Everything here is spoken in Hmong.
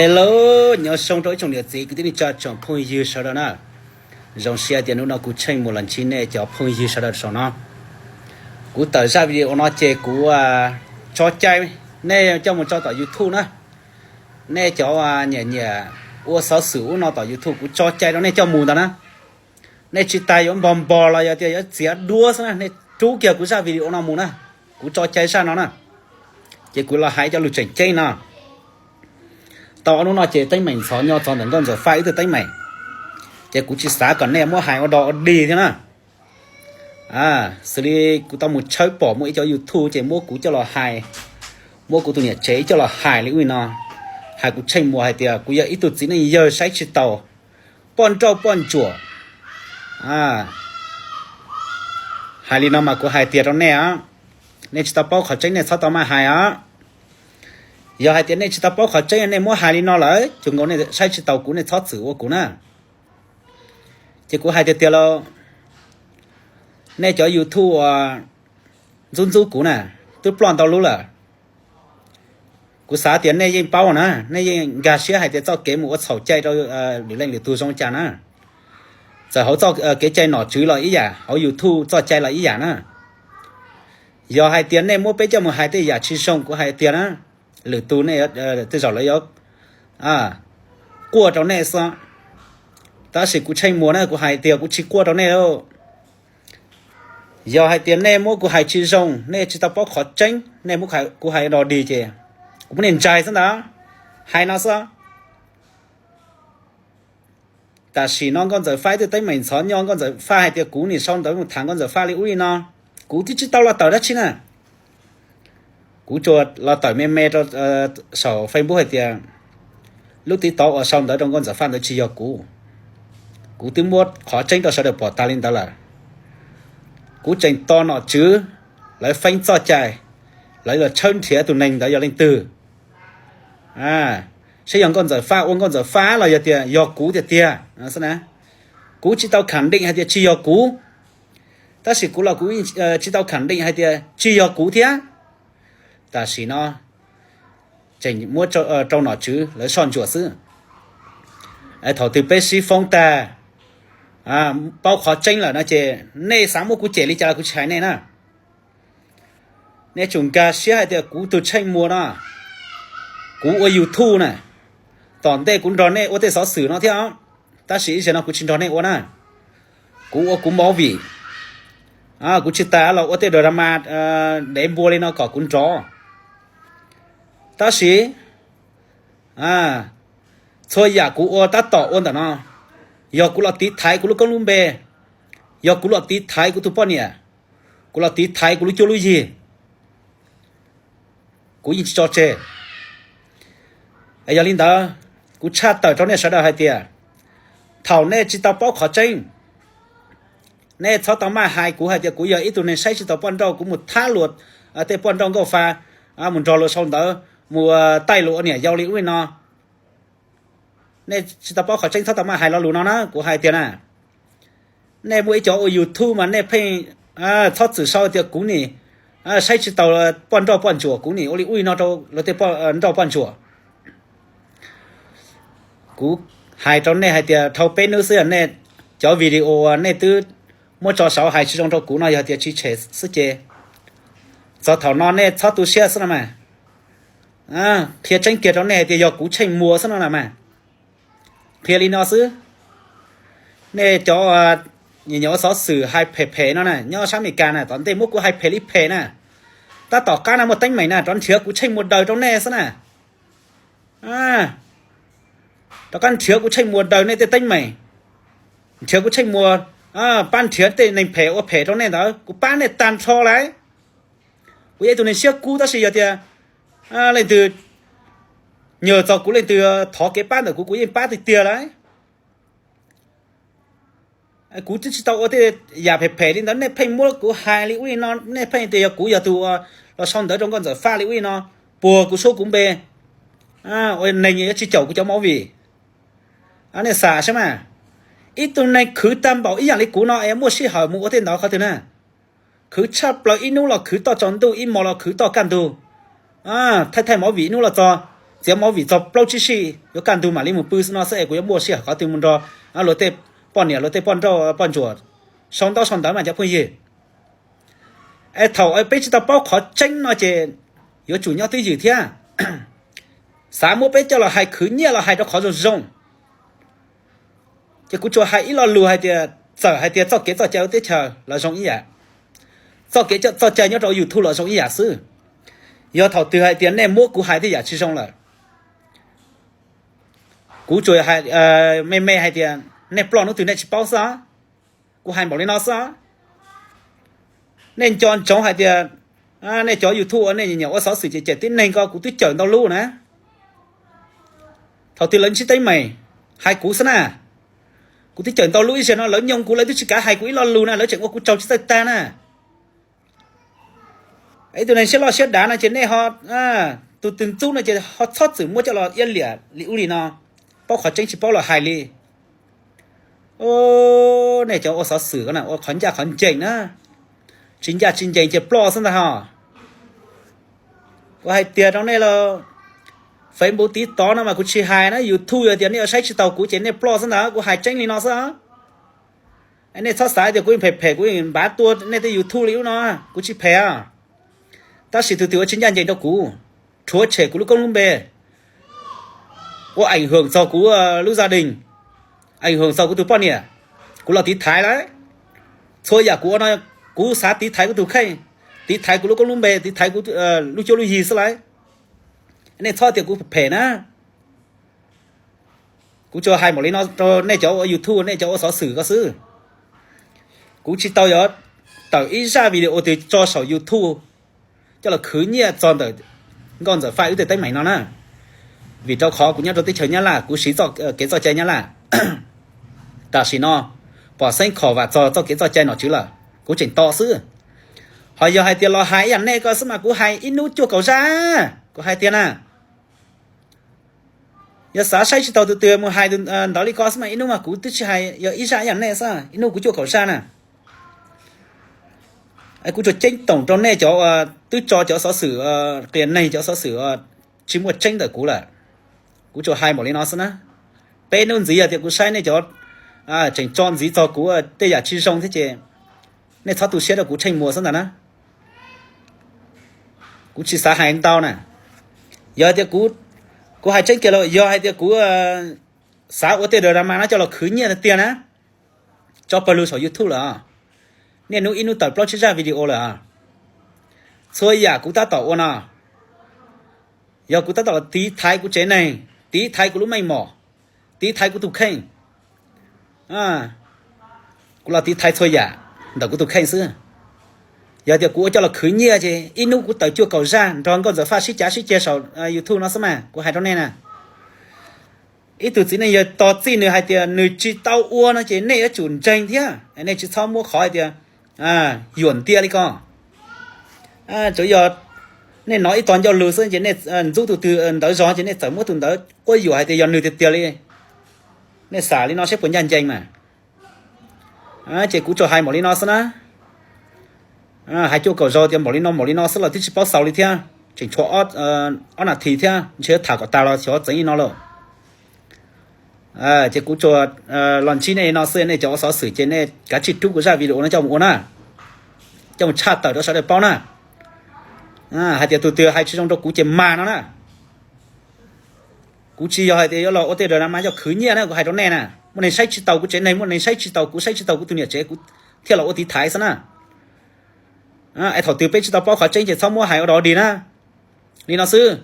Hello, nyob zoo rau ib tsoom niam txiv kwv tij neej tsa tsoom phooj ywg sawv daws na. Zoo siab tias hnub no kuv Tsheej Muas los ntsib nej cov phooj ywg sawv daws saum no. Kuv tawm zaj video no ces kuv tso cai nej coj mus tso tom YouTube na. Nej cov nyiam nyiam ua xov xwm ub no tom YouTube kuv tso cai rau nej coj mus ntawd na. Nej tsis tas yuav npog npog los yog tias yuav txiav duab xwb na, nej rub kiag kuv zaj video no mus na. Kuv tso cai zaj no na. Ces kuv los hais cov lus tseem ceeb no. Tau ob hnub no ces teeb meem ntxhov nyo txog ntawm Nkauj Ntxawm Faj ib tug teeb meem. Ces kuv tsis xav kom nej muab hais ua dog ua dig thiab na. Xws li kuv tau mus tshawb pom muaj ib cov YouTube ces muab kuv coj los hais, muab kuv tus niam tsev coj los hais li ub li no, hais kuv Tsheej Muas hais tias kuv yog ib tug txiv neej yawg saib tsis taus poj nrauj poj ntsuam. Hais li no mas kuv hais tias rau nej os, nej tsis tau paub qhov tseeb nej txhob tau maj hais os. Yog hais tias nej tsis tau paub qhov tseeb nej muab hais li no lawm ces nkaus nej saib tsis taus kuv nej txhob txwm ua kuv na. Ces kuv hais tiag tiag lauj, nej cov YouTube uas ntxub ntxub kuv na, twb ploj ntau lub lawm. Kuv xav tias nej yeej paub na, nej yeej nkag siab hais tias txoj kev mus ua txhaum cai rau lwm leej lwm tus zoo cas na. Txawm hauv txoj kev cai nom tswv los ib yam, hauv YouTube txoj cai los ib yam na. Yog hais tias nej muab peb coj mus hais tej yam tsis zoo kuv hais tiag na, lwm tus nej tej zaum lawv yuav quaj rau nej xwb. Tab sis kuv Tsheej Muas na kuv hais tias kuv tsis quaj rau nej lauj. Yog hais tias nej muab kuv hais tsis zoo, nej tsis tau paub qhov tseeb, nej muab kuv hais dog dig ces kuv muab nej ntsais xwb ntag. Hais no xwb. Tam sim no Nkauj Ntxawm Faj ib tug teeb meem ntxhov nyo, Nkauj Ntxawm Faj hais tias kuv nim sau ntawv mus tham Nkauj Ntxawm Faj li ub li no. Kuv twb tsis tau los tawm dab tsi na. Kuv tsuas los tawm me me rau saum Facebook hais tias lub TikTok uas sau ntawv rau Nkauj Ntxawm Faj ntawd tsis yog kuv. Kuv twb muab qhov tseeb rau sawv daws pom tas li ntawd lawm. Kuv tseem tos nom tswv lawv feeb txoj cai, lawv los tshawb nrhiav tus neeg ntawd yog leej twg. Saib yog Nkauj Ntxawm Faj ua Nkauj Ntxawm Faj los yog tias yog kuv tiag tiag xwb na. Kuv tsis tau khẳng định hais tias tsis yog kuv, tab sis kuv los kuv tsis tau khẳng định hais tias tsis yog kuv thiab. Tam sim no tseem muab rau nom tswv lawv soj ntsuam xwb. Thaum twg peb sib foob tag, paub qhov tseeb lawm no ces nej xav muab kuv cem li cas los kuv tsis hais nej na. Nej tsum nkag siab hais tias kuv tus Tsheej Muas no, kuv ua YouTube na, tom ntej kuv nrog nej ua tej xov xwm no thiab, tab sis ib zaug no kuv tsis nrog nej ua na. Kuv ua kuv movie, kuv tsis tas los ua tej drama dev npua li no kom kuv nrov. Tab sis txhua yam kuv ua tab tom ua ntawm no, yog kuv los tiv thaiv kuv lub koob lub npe, yog kuv los tiv thaiv kuv tus poj niam, kuv los tiv thaiv kuv lub cuab lub yig, kuv yeej tsis tso tseg. Yog li ntawd, kuv tshaj tawm rau nej sawv daws hais tias thaum nej tsis tau paub qhov tseeb, nej txhob tau maj hais kuv hais tias kuv yog ib tug neeg saib tsis taus poj nrauj, kuv mus thab luag tej poj nrauj nkauj fa, mus nrog luag sau ntawv, mus taij luag ua niam yau li ub li no. Nej tsis tau paub qhov tseeb txhob tau maj hais lo lus no na, kuv hais tias na, nej muaj ib cov ua YouTube mas nej pheej txhob txwm sau tias kuv nim saib tsis taus poj nrauj poj ntsuam, kuv nim ua li ub li no rau luag tej poj nrauj poj ntsuam. Kuv hais rau nej hais tias dhau peb hnub xwb nej cov video uas nej twb muab tso saud hais tsis zoo rau kuv no yog tias tsis tshem xwb ces txog thaum no nej txhob tu siab xwb no mas. Qhia tseeb kiag rau nej hais tias yog kuv Tsheej Muas xwb no na mas. Qhia li no xwb. Nej cov nyiam ua xov xwm hais phem phem no na, nyob sab Amelikas na, tom ntej muab kuv hais phem li phem na, tab tom qab no muaj teeb meem na rov nrhiav kuv Tsheej Muas daws rau nej xwb na. Rov qab nrhiav kuv Tsheej Muas daws nej tej teeb meem, nrhiav kuv Tsheej Muas pab nrhiav tej neeg phem ua phem rau nej ntawd, kuv pab nej tag nrho lawm. Kuv yog ib tug neeg siab kub tab sis yog tias leej twg nyuag txog kuv, leej twg thov kev pab ntawm kuv, kuv yeej pab tiag tiag lawm. Kuv twb tsis tau ua tej yam phem phem li ntawd, nej pheej muab kuv hais li ub li no, nej pheej tias yog kuv yog tus los sau ntawv rau Nkauj Ntxawm Faj li ub li no, puag kuv suab kuv npe, ua neeg yuav tsis caum kuv cov movie. Nej xav saib mas, ib tug neeg khwv tag npaum ib yam li kuv no es muaj sij hawm mus ua tej ntawd qhov twg na? Khwv tshaj plaws, ib hnub los khwv toj tsaus ntuj, ib hmos los khwv toj kaj ntug, thaij thaij movie ib hnub los txog txiav movie txog plaub tsib sij yuav kaj ntug mam li mus pw xwb no xwb es kuv yuav muaj sij hawm qhov twg mus nrog luag tej poj niam, luag tej poj nrauj poj ntsuam sau ntaub sau ntawv mas cov phooj ywg. Es thaum peb tsis tau paub qhov tseeb no ces yuav tsum nyob twj ywm thiab. Xav muab peb coj los hais khwv nyiaj los hais rau qhov zoo zoo. Ces kuv tsuas hais ib lo lus hais tias txawm hais tias txoj kev txoj cai ua teb chaws los zoo ib yam, txoj kev txoj cai nyob rau YouTube los zoo ib yam xwb. Yog thaum twg hais tias nej muab kuv hais tej yam tsis zoo lawm, kuv tsuas me me hais tias nej ploj hnub twg nej tsis paub xwb os. Kuv hais npaum li no xwb os. Nej nco ntsoov hais tias nej cov YouTube uas nej nyiam ua xov xwm ces cem tib neeg ko kuv twb cawm ntau lub na. Thaum twg lawv ntsib teeb meem hais kuv xwb na. Kuv twb cawm ntau lub ib zaug no lawv nyoog kuv lawv twb tsis kav hais kuv ib lo lus na, lawv tseem ua kuv tsaug tsis txawj tag na. Ib tug neeg siab loj siab dav no ces nej ho, tus twg ntxub no ces ho txhob txwm muab coj los iab liam li ub li no, paub qhov tseeb tsis paub los hais li. Nej cov ua xov xwm ko na ua qhov ncaj qhov ncees na, tsis ncaj tsis ncees ces ploj xwb ntag ho. Kuv hais tiag rau nej los, Facebook TikTok no mas kuv tsis hais na, YouTube yog tias nej yuav saib tsis taus kuv ces nej ploj xwb ntag, kuv hais tseeb li no xwb. Nej txhob xav tias kuv phem phem kuv npav tua nej tej YouTube li ub no, kuv tsis phem. Tab sis tus twg ua tsis ncaj ncees rau kuv, rhuav tshem kuv lub koob lub npe, ua ảnh hưởng txog kuv lub gia đình, ảnh hưởng txog kuv tus poj niam, kuv los tiv thaiv lawm. Txhua yam kuv ua no, kuv xav tiv thaiv kuv tus kheej, tiv thaiv kuv lub koob lub npe, tiv thaiv kuv lub cuab lub yig xwb lawm. Nej txhob tias kuv phem na. Kuv tsuas hais npaum li no rau nej cov ua YouTube, nej cov ua xov xwm ko xwb. Kuv tsis tau yuav tawm ib zaj video twg tso saum YouTube coj los khwv nyiaj txog ntawm Nkauj Ntxawm Faj wb tej teeb meem no na. Vim rau qhov kuv nyob rau teb chaws Nyab Laj, kuv siv kev txoj cai Nyab Laj. Tam sim no pom xeeb khom vam txog txoj kev txoj cai nom tswv lawm, kuv tseem tos xwb. Ho yog hais tias los hais ib yam nej ko xwb mas kuv hais ib hnub cuaj kaum zaj, kuv hais tiag na. Yog xav saib tsis taus tus twg mus hais ntawd li ko xwb mas ib hnub mas kuv twb tsis hais, yog ib zaj ib yam nej xwb ib hnub kuv cuaj kaum zaj na. Kuv tsuas ceeb toom rau nej cov twb tso cov xov xwm qias neeg, cov xov xwm tsis muaj tseeb ntawm kuv lawm. Kuv tsuas hais npaum li no xwb na. Peb hnub ntxiv yog tias kuv saib nej cov tseem tso ntxiv txog kuv tej yam tsis zoo thiab ces nej txhob tu siab rau kuv Tsheej Muas xwb ntag na. Kuv tsis xav hais ntau na. Yog hais tias kuv hais tseeb kiag los yog hais tias kuv xav ua tej drama no coj los khwv nyiaj tiag tiag na, tso pawg lug saum YouTube lawm, niaj hnub ib hnub tawm plaub tsib zaj video lawm. Txhua yam kuv tab tom ua no, yog kuv tab tom los tiv thaiv kuv tsev neeg, tiv thaiv kuv lub meej mom, tiv thaiv kuv tus kheej. Kuv los tiv thaiv txhua yam ntawm kuv tus kheej xwb. Yog tias kuv ua coj los khwv nyiaj ces ib hnub kuv tawm cuaj kaum zaj nrog Nkauj Ntxawm Faj sib cav sib ceg saum YouTube no xwb mas kuv hais rau nej na. Ib tug txiv neej yawg tog txij nws hais tias nws tsis tau ua no ces nej yuav tsum ntseeg thiab, nej tsis txhob muab qhov hais tias yuam ntiag li ko. Tsuav yog nej hnov ib tog ncauj lus xwb ces nej ntxub tus twg ntawd zog ces nej txawm muab tus ntawd quab yuam hais tias yog nws tiag tiag li. Nej xam li no saib puas ncaj ncees mas. Ces kuv tsuas hais npaum li no xwb na. Hais cuaj kaum zaus tias npaum li no npaum li no xwb los twb tsis paub xaus li thiab, tseem tshuav ob nas this thiab, ntshe tham kom tas los xyov txeev li no lawm. Ces kuv tsuas los ntsib nej li no xwb, nej cov ua xov xwm ces nej kav tsij rub kuv zaj video no coj mus ua na, coj mus tshaj tawm rau sawv daws paub na. Hais tias tus twg hais tsis zoo rau kuv ces mag no na. Kuv tsis yog hais tias yuav los ua tej drama coj khwv nyiaj na, kuv hais rau nej na, muaj neeg saib tsis taus kuv tsev neeg, muaj neeg saib tsis taus kuv, saib tsis taus kuv tus niam tsev kuv thiaj los ua tiv thaiv xwb na. Es thaum twg peb tsis tau paub qhov tseeb ces txhob muab hais ua dog dig na. Li no xwb.